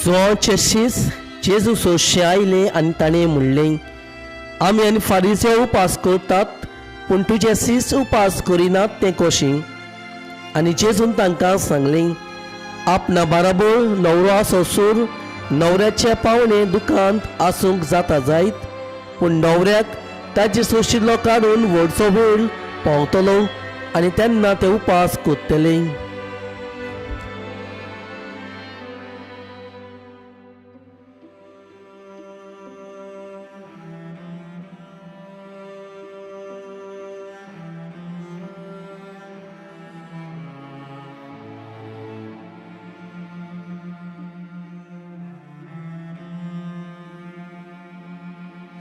जुवांवचे शीस जेजू सोशे आयले आनी ताणें म्हणलें, आमी आनी फारीसे उपास करतात, पूण तुजे शीस उपास करिनात तें कशें? आनी जेजून तांकां सांगलें, आपणा बाराबर न्हवरो आसोसूर न्हवऱ्याचे पावणे दुकांत आसूंक जाता जायत, पूण न्हवऱ्याक ताजे सोशिल्लो काडून व्हडचो वेळ पावतलो आनी तेन्ना ते उपास करतले.